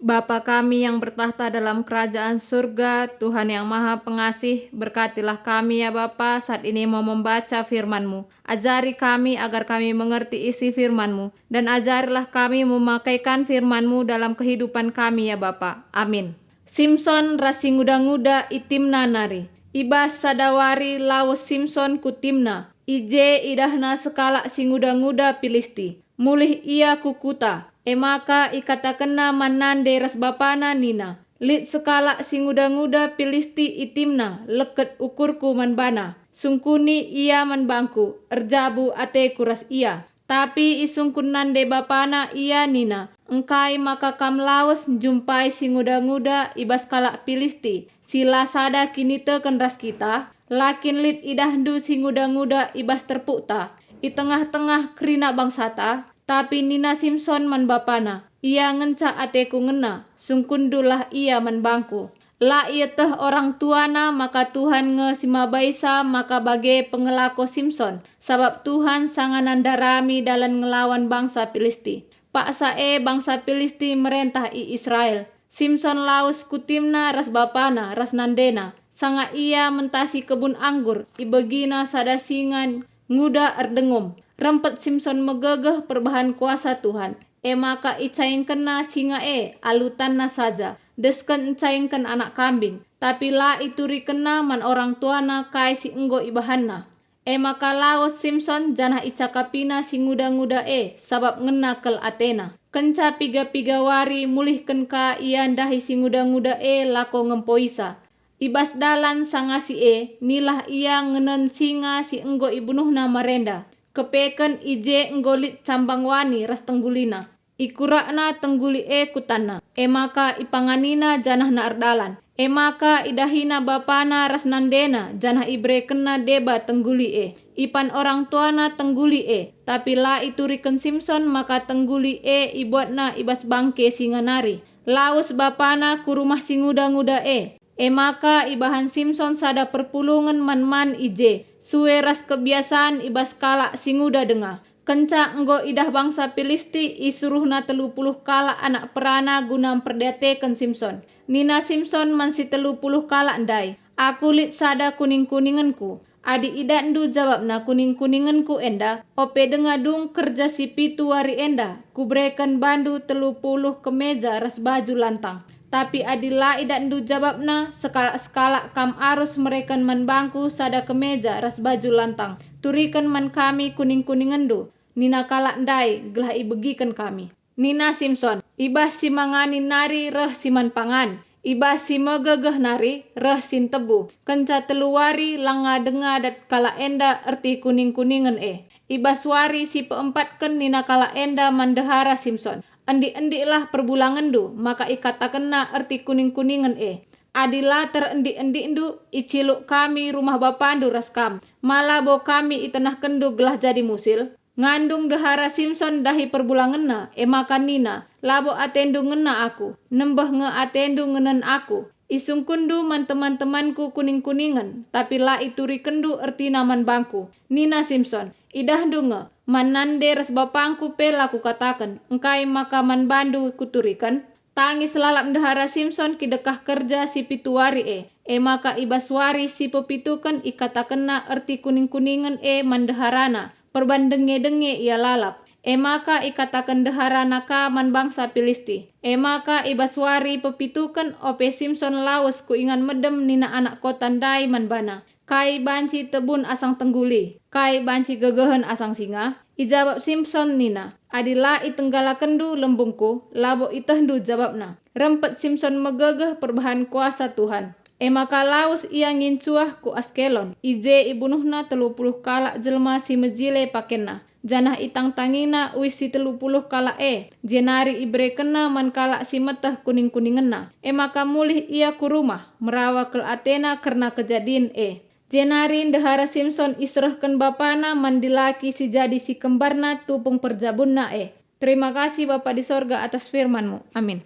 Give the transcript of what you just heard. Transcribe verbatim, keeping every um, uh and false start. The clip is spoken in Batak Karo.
Bapa kami yang bertakhta dalam kerajaan surga, Tuhan yang Maha Pengasih, berkatilah kami, ya Bapa, saat ini mau membaca firman-Mu. Ajari kami agar kami mengerti isi firman-Mu, dan ajarilah kami memakaikan firman-Mu dalam kehidupan kami, ya Bapa. Amin. Simson ras si nguda-nguda i Timna nari. I bas sada wari lawes Simson ku Timna. I je idahna sekalak si nguda-nguda Pilisti. Mulih ia ku kuta, e maka ikatakenna man nande ras bapana nina, "Lit sekalak si nguda-nguda Pilisti i Timna, leket ukurku man bana. Sungkuni ia man bangku, erjabu ateku ras ia." Tapi isungkun nande bapana ia nina, "Engkai maka kam lawes njumpai si nguda-nguda i bas kalak Pilisti, si la sada kiniteken ras kita? La kin lit idahndu si nguda-nguda i bas terpukta, i tengah-tengah kerina bangsata?" Tapi nina Simson man bapana, "Ia ngenca ateku ngena, sungkunndulah ia man bangku." La ieteh orang tuana maka Tuhan nge si mabaisa maka bage pengelako Simson, sabap Tuhan sanga nandarami dalan ngelawan bangsa Pilisti. Paksa e bangsa Pilisti merentah i Israel. Simson lawes ku Timna ras bapana ras nandena, sanga ia mentasi kebun anggur, ibegina sada singa nguda erdengum. Rempet Simson megegeh perbahan kuasa Tuhan. E maka icaingkenna singa e alu tanna saja, desken ncaingken anak kambing, tapi la iturikenna man orang tuana kai si enggo ibahanna. E maka lawes Simson janah icakapina si nguda-nguda e, sabap ngena kal atena. Kenca piga-piga wari mulihken ka ia ndahi si nguda-nguda e lako ngempoisa. I bas dalan sanga si e, nilah ia ngenen singa si enggo ibunuhna marenda. Kepeken i je enggo lit cambang wani ras tenggulina. Ikurakna tengguli e ku tanna, e maka ipanganina janahna erdalan. E maka idahina bapana ras nandena janah iberekenna deba tengguli e. Ipan orang tuana tengguli e, tapi la ituriken Simson maka tengguli e ibuatna i bas bangke singa nari. Lawes bapana ku rumah si nguda-nguda e. E maka ibahan Simson sada perpulungen man-man i je, sue ras kebiasan i bas kalak si nguda denga. Kenca enggo idah bangsa Pilisti, isuruhna telu puluh kalak anak perana guna mperdiateken Simson. Nina Simson man si telu puluh kalak ndai, "Aku lit sada kuning-kuningenku. Adi idatndu jabapna kuning-kuningenku enda, ope denga dung kerja si pitu wari enda, kubereken bandu telu puluh kemeja ras baju lantang. Tapi adi la idatndu jabapna, sekalak-sekalak kam arus mereken man bangku sada kemeja ras baju lantang. Turiken man kami kuning-kuningenndu," nina kalak ndai, "gelah ibegiken kami." Nina Simson, "I bas si mangani nari reh si man pangan, i bas si megegeh nari reh si ntebu. Kenca telu wari langa denga dat kalak enda erti kuning-kuningen e." I bas wari si peempatken nina kalak enda man ndehara Simson, "Endik-endiklah perbulangenndu, maka ikatakenna erti kuning-kuningen e. Adi la terendik-endikndu, iciluk kami rumah bapandu ras kam. Ma labo kami itenahkenndu gelah jadi musil?" Ngandung ndehara Simson ndahi perbulangenna, e maka nina, "Labo atendu ngena aku, nembeh nge atendu ngenen aku. Isungkunndu man teman-temanku kuning-kuningen, tapi la iturikenndu ertina man bangku." Nina Simson, "Idahndu nge, man nande ras bapangku pe la kukataken, engkai maka man bandu kuturiken?" Tangis lalap ndehara Simson kidekah kerja si pitu wari e. E maka i bas wari si pepituken ikatakenna erti kuning-kuningen e man ndeharana, perban denge-denge ia lalap. E maka ikataken ndeharana ka man bangsa Pilisti. E maka i bas wari pepituken ope Simson lawes ku ingan medem nina anak kota ndai man bana, "Kai banci tebun asang tengguli? Kai banci gegehen asang singa?" Ijabap Simson nina, "Adi la itenggalakenndu lembungku, labo itehndu jabapna." Rempet Simson megegeh perbahan kuasa Tuhan. E maka lawes ia ngincuah ku Askelon. I je ibunuhna telu puluh kalak jelma si mejile pakenna, janah itangtangina uis si telu puluh kalak e, jenari iberekenna man kalak si meteh kuning-kuningenna. E maka mulih ia ku rumah, merawa kel atena kerna kejadin e. Jenari ndehara Simson iserehken bapana man dilaki si jadi si kembarna tupung perjabunna e. Terima kasih, Bapa di sorga, atas firman-Mu. Amin.